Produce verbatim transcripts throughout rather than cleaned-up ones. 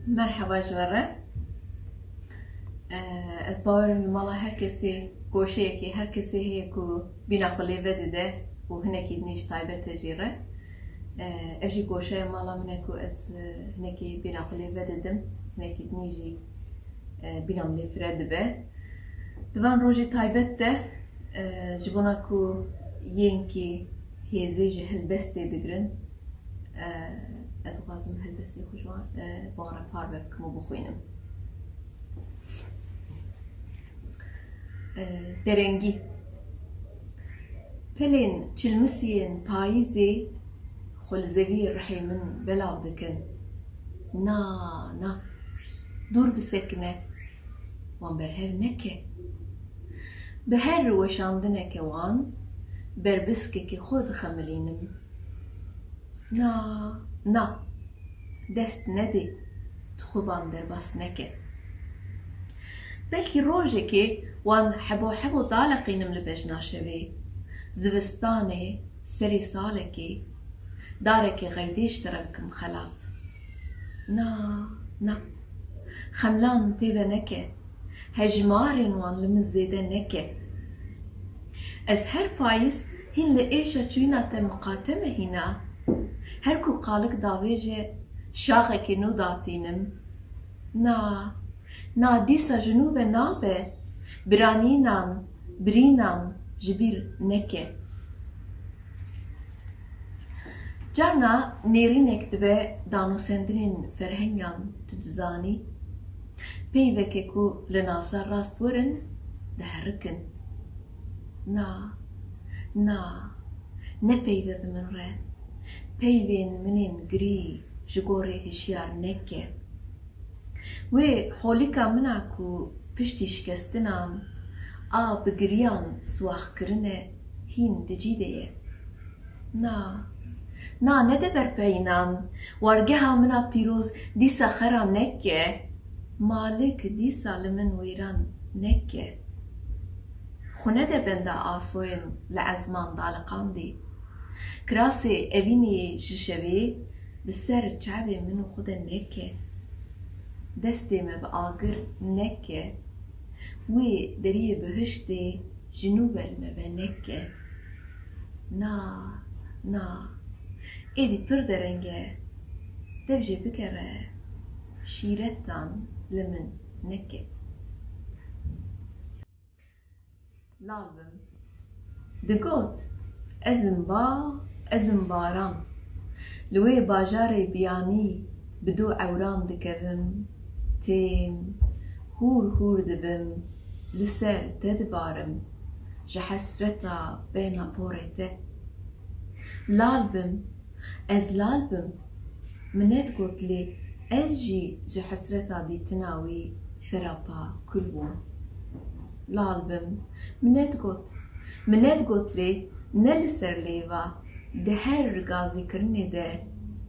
Merheba ji we re. Ee, ez bawerim li mala her kesê goşeyekê, her kesê heye ku bîna xwe lê vedide û hinekî dinê ji taybet e jê re. Ee, ev jî goşeya mala min e ku ez, e, hinekî bîna xwe lê vedidim, hinekî dinê jî, e, bîna min lê fire dibe. Di van rojê taybet de, e, ji bona ku yên kî hêzê ji helbestê digirin, e, ez dixwazim helbestê xwe ji wan, e, wan re parve bikim û bixwînim. E, Derengî. Pelên çilmisiyên payîzê xwe li zeviyê rihê min belav dikin. Na, na. Dûr bisekine. Wan berhev neke. Bi her weşandineke wan berbiskekê xwe dixemilînim. Na, na. Dest nedê. Tu xwe van derbas neke. Belkî rojekê wan hebo hebo daleqînim li bejna şevê. Zivistanê, serê salekê, darekê xeydê ji te re bikim xelat. Na, na. Xemlan pê ve neke. Hejmarên wan li min zêde neke. Ez her payîz hîn li êşa çûyîna te miqate me hîna. Her ku qalik davêje, şaxekê nû datînim. Na, na, dîsa ji nû ve nabe. Biranînan, birînan ji bîr neke. Carna nêrînek dibe danûsendinên ferhengan, tu dizanî. Peyveke ku li nasa rast werin, diherikin. Na, na, ne peyve bi min re. Peyvên min ên girî ji gorê hişyar neke. Wê holika min a ku piştî şikestinan a bi giriyan siwax kirine hîn di cî de ye. Na, na, nede ber peyînan, wargeha min a pîroz dîsa xera neke, malik dîsa li min wêran neke. Xwe nede benda asoyên li ezman daliqandî. Kirasê evînê ji şevê bi ser çavê min û xwe de neke. Destê me bi agir neke. Wê deriyê bihiştê ji nû ve li me ve neke. Na, na. Êdî pir dereng e. Dev jê bigere. Şîretan li min neke. Lal bim. Digot, ez im bax, ez im baran. Li wê bajarê biyanî bi dû ewran dikevim, têm, hûr hûr dibim, li ser te dibarim, ji hesreta bêhna porê te. Lal bim, ez lal bim. Min nedigot lê ez jî ji hesreta dîtina wî serapa kul bûm. Lal bim, min nedigot. Min nedigot lê ne li ser lêva, di her gazîkirinê de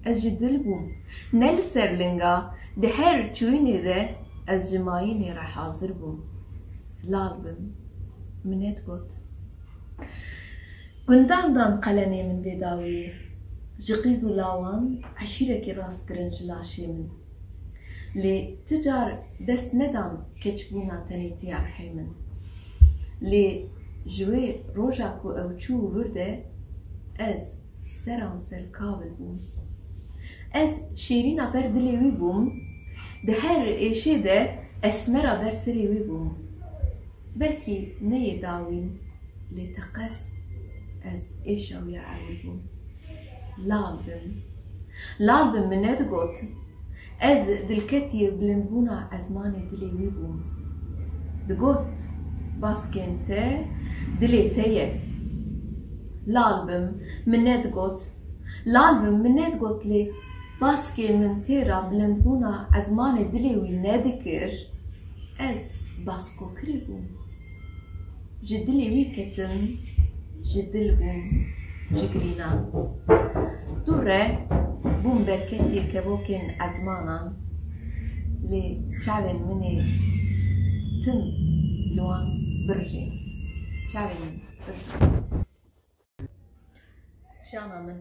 ez ji dil bûm. Ne li ser linga, di her çûyînê de ez ji mayînê re hazir bûm. Lal bim, min nedigot. Gundan dan qelenê min vê dawiyê. Ji qîz û lawan eşîrekî rast kirin ji laşê min. Lê tu car dest nedan keçbûna tenêtiya rihê min. Lê ji wê roja ku ew çû vir de ez seranser kavil bûm. Ez şêrîna ber dilê wî bûm, di her êşê de esmera ber serê wî bûm. Belkî ne yê dawîn, lê teqez ez êşa wî ya ewil bûm. Lal bim. Lal bim, min nedigot. Ez dilketiyê bilindbûna ezmanê dilê wî bûm. Digot, baskên te dilê te ye. Lal bim, min nedigot. Lal bim, min nedigot lê baskên min têra bilindbûna ezmanê dilê wî nedikir. Ez baskokirê bûm. Ji dilê wî ketim, ji dil bûm, ji girînan. Dû re bûm berketiyê kevokên ezmanan, lê çavên min ê tim li wan birjên. Çavên min birjên. Jana min.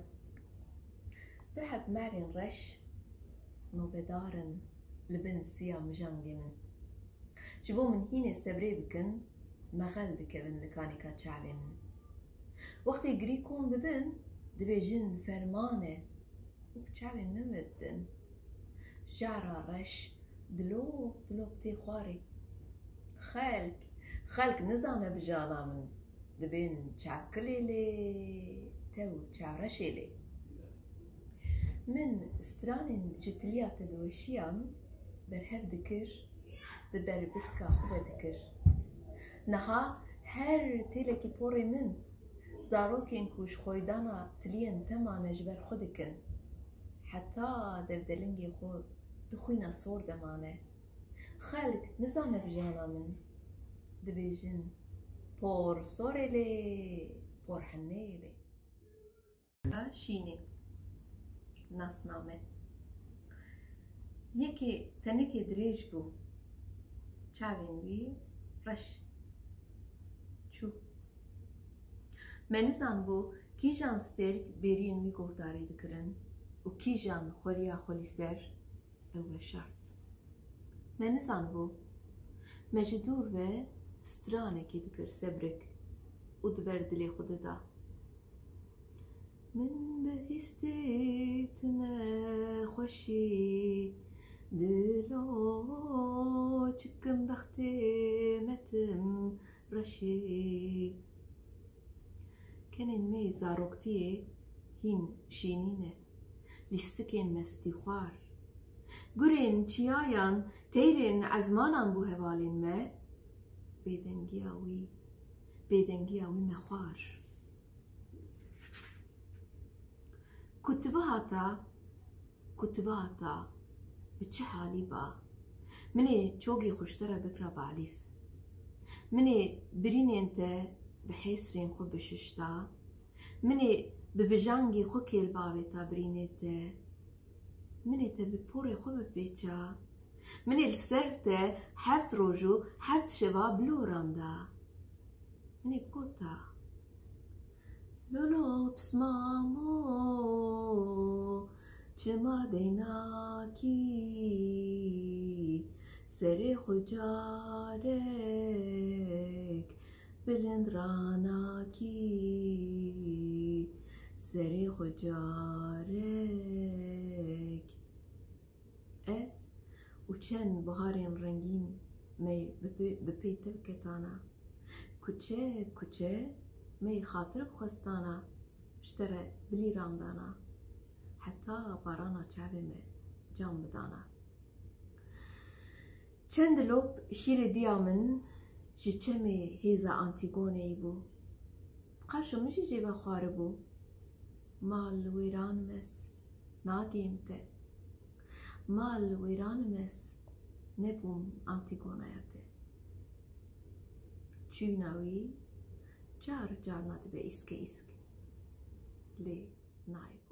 Du heb merên reş nobedar in. li bin siya mijangê min. Ji bo min hînê sebrê bikin, mexel dikevin li kanîka çavê min. Wextê girî kom dibin, dibêjin ferman e û bi çavên min ve didin. Jara reş dilop dilop tê xwarê. Xelk, xelk nizane bijana min. Dibên çavkilê lê, tew çavreşê lê. Min stranên ji tiliya te diweşiyan berhev dikir, bi berbiska xwe ve dikir. Niha her têlekî porê min, zarokên ku ji xoydana tiliyên te mane ji ber xwe dikin. Heta devdelingê xwe di xwîna sor de mane. Xelk nizane bijana min. Dibêjin, por sorê lê, por heneyê lê. Şînê. Nasname. Yekê tenekê dirêj bû. Çavên wî reş. Çû. Me nizanbû kîjan stêrk bêriyên wî guhdarî dikirin û kîjan xweriya xwe lî ser ew veşart. Me nizanibû. Me ji dûr ve stranekê dikir sebrik û di ber dilê xwe de da. Min bihîstî tu ne xweşî, dilo çikim bextê me tim reşî. Kenên me yê zaroktiyê hîn şînî ne. Lîstikên mestîxwar. Gurên çiyayan, teyrên ezmanan bû hevalên me. Bêdengiya wî, bêdengiya wî me xwar. Ku tu bihata, ku tu bihata, bi çi halî ba? Min ê çogê xwe ji te re bikira balîf. Min ê birînên te bi hêsrên xwe bişişta. Min ê bi vijangê xwe kêlbavêta birînê te. Min ê te bi porê xwe bipêça. Min ê li ser te heft roj û heft şeva biloranda. Min ê bigota. Lolo pismamo, çima deynakî, serê xwe carek bilind ranakî, serê xwe carek. Ez û çend biharên rengîn me bi pê, bi pê tev ketana. Kuçe, kuçe me xatir bixwestana, ji te re bilîrandana. Heta barana çavê me can bidana. Çend lop şîrê diya min ji çemê hêza Antigoneyê bû. Qaşo min jî jê ve xwaribû. Mal wêran mes, nagêm te. Mal wêran mes, nebûm Antigonaya te. Çûna wî car carna dibe îske îsk. Lê nayê.